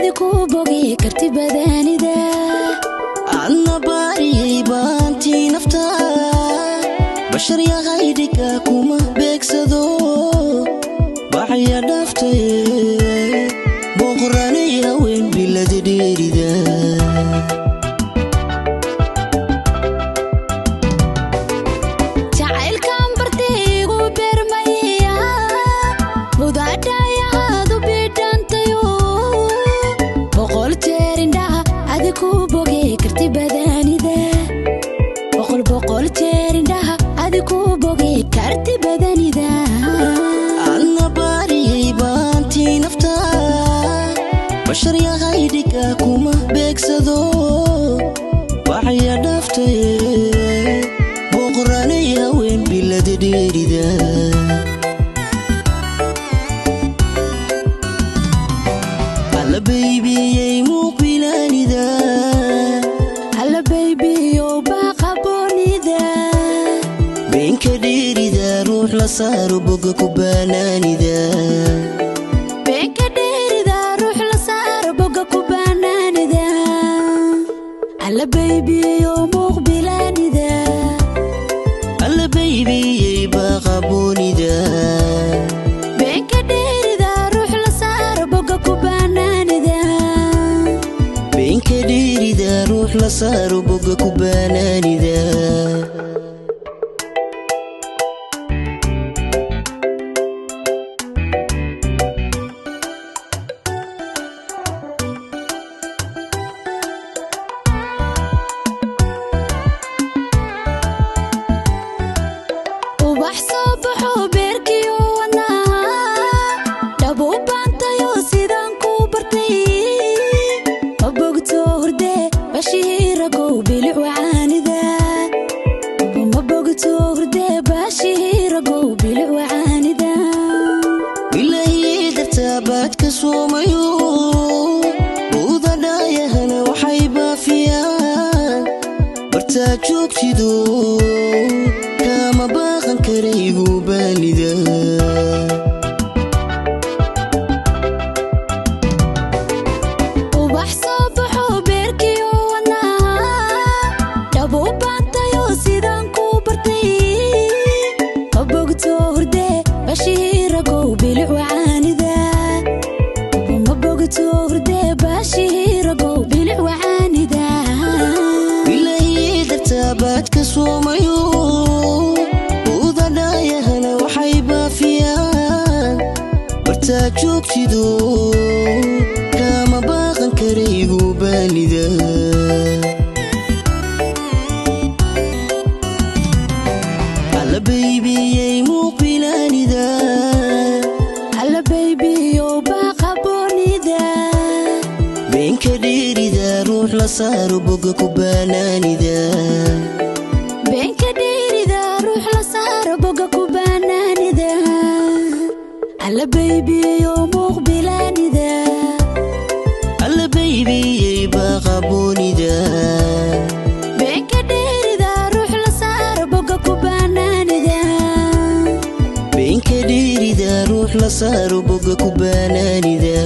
Adiku bogi karti badanida. Anna baariyay baantii nafta, bashar yahaydhiga kuma beegsado, baxya dhaaftay boqoranay haween bilada dheerida. Jacaylkan bartay igu beermaya, budadhayahaadu bidhantayo, boqol jeer indhaha adiku bogi karti badanida, boqol boqol jeer indhaha adiku bogi karti badanida. Anna baariyay baantii nafta, bashar yahaydhiga kuma beegsado, baxya dhaaftay boqoranay haween bilada dheerida. Alla baybiyey muuqbilaanida. Alla baybiyo baaqaboonida. Beenka dheerida ruux la saaro boga ku baanaanida. Beenka dheerida ruux la saaro boga ku banaanida. Alla baybiyo muuqbilaanida. Alla baybiyey baaqaboonida. Beenka dheerida ruux la saaro boga ku banaanida. Beenka dheerida ruux la saaro boga ku baanaanida. Ubax soo baxo beerkiyo wadnaha, dhabu baantayo sidaan ku bartay, ma bogto hurdee bashiiragow bilic wacaanida, ma bogto hurdee bashiiragow bilic wacaanida. Bilaahi dartaa baad ka soomayo, udadhaayahana waxay baafiyaan, bartaa joogtido kama baaqan karaygu baanida. Ubax soo baxo beerkiyo wadnaha, dhabu baantayo sidaan ku bartay, ma bogto hurdee bashiiragow bilic wacaanida, ma bogto hurdee bashiiragow bilic wacaanida. Bilaahi dartaa baad ka soomayo, udadhaayahana waxay baafiyaan, bartaa joogtido kama baaqan karaygu baanida. Alla baybiyey muuqbilaanida. Alla baybiyo baaqaboonida. Beenka dheerida ruux la saaro boga ku baanaanida. Beenka dheerida ruux la saaro boga ku banaanida. Alla baybiyo muuqbilaanida. Alla baybiyey baaqaboonida. Beenka dheerida ruux la saaro boga ku banaanida. Beenka dheerida ruux la saaro boga ku baanaanida.